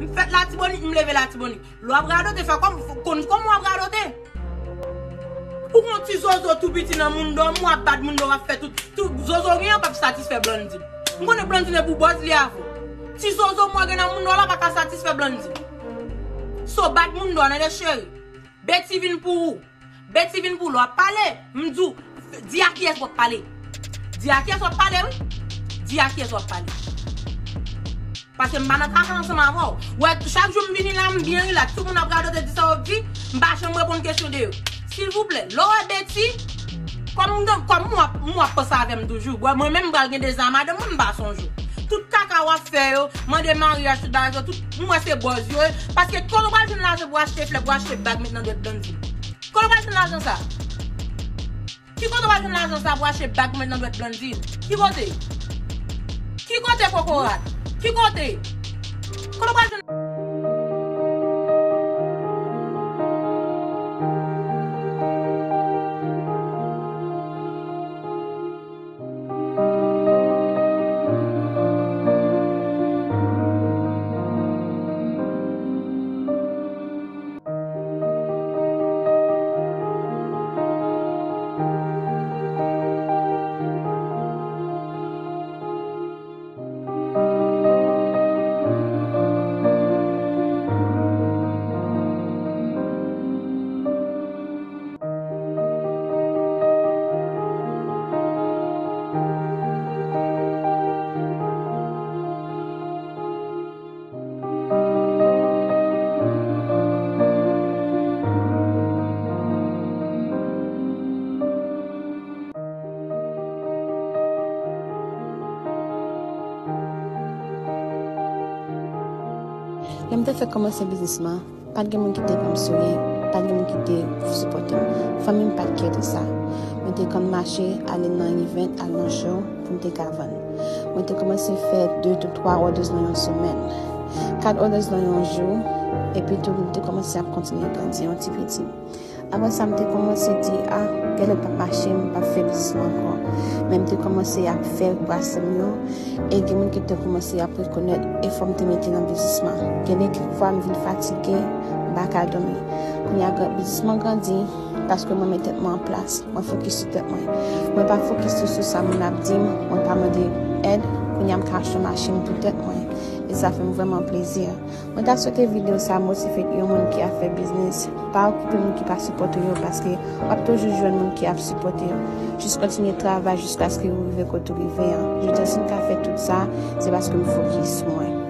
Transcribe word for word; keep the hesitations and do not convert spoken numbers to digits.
M fèt Latibonit, m leve Latibonit. Lè w ap radote, fè kòm, konn kòman w ap radote. Ou gon ti zozo tou piti nan moun dòmi, w ap bat moun dòmi, w ap fè tout, tout zozo w gen an p ap satisfè Blandy. M konnen Blandy e pou bòz li avè w. Ti zozo mwen gen nan moun dòmi la pa ka satisfè Blandy. So bat moun dòmi, tande cheri. Betty vin pou ou. Betty vin pou ou, lè w ap pale, m di w, di a kiyès w ap pale. Di a kiyès w ap pale, wi. Di a kiyès w ap pale. Paske m pa nan kaka ansanm avè w. Wè, chak jou m vini la, m byen rilaks. Tout moun ap radote, di sa yo di, m pa janm reponn kesyon de yo. Silvouplè, lè w wè Betty, kòm m, kòm m w ap, m w ap panse avè m toujou. Wè, mwen menm m pral gen deza madanm mwen, m pa sonje w. Tout kaka w ap fè yo, mande maryaj, tout bagay sa, tout, m wè se bòz yo ye. Paske kote w pral jwenn lajan pou achte flè, pou achte bag, met nan dwèt Blandy? Kote w pral jwenn lajan sa? Ki kote w pral jwenn lajan sa pou achte bag pou met nan dwèt Blandy? Ki kote? Ki kote kokorat? Ki kote? Kote w pral jwenn? Lè m te fèk kòmanse biznis mwen, pa t gen moun ki te ban m souri, pa t gen moun ki te sipòte m. Fanmi m pa t kè de sa. Mwen te konn mache, ale nan event, al nan show, pou m te ka vann. Mwen te kòmanse fè de tou twa orders nan yon semèn. Kat orders nan yon jou, epi tou, m te kòmanse ap kontinye grandi yon ti piti. Apre sa, m te kòmanse di, a, genlè l p ap mache, m p ap fè biznis mwen ankò. Men m te kòmanse ap fè brase m yo, e gen moun ki te kòmanse ap rekonèt efò m te mete nan biznis mwen. Gen de fwa, m vin fatige, m pa ka dòmi. Kounye a, gran-, biznis mwen grandi, paske mwen met tèt mwen an plas, mwen fokis sou tèt mwen. Mwen pa fokis sou, sou sa moun ap di m, mwen pa mande èd, kounye a, m ka achte yon machin pou tèt mwen. E sa fè m vrèman plezi. Mwen ta swete videyo sa motive yon moun ki ap fè biznis. Pa okipe moun ki pa sipòte w yo, paske w ap toujou jwenn moun ki ap sipòte w. Jis kontinye travay jiskaske ou rive kote ou rive an. Jodi a, si m ka fè tout sa, se paske m fokis sou mwen.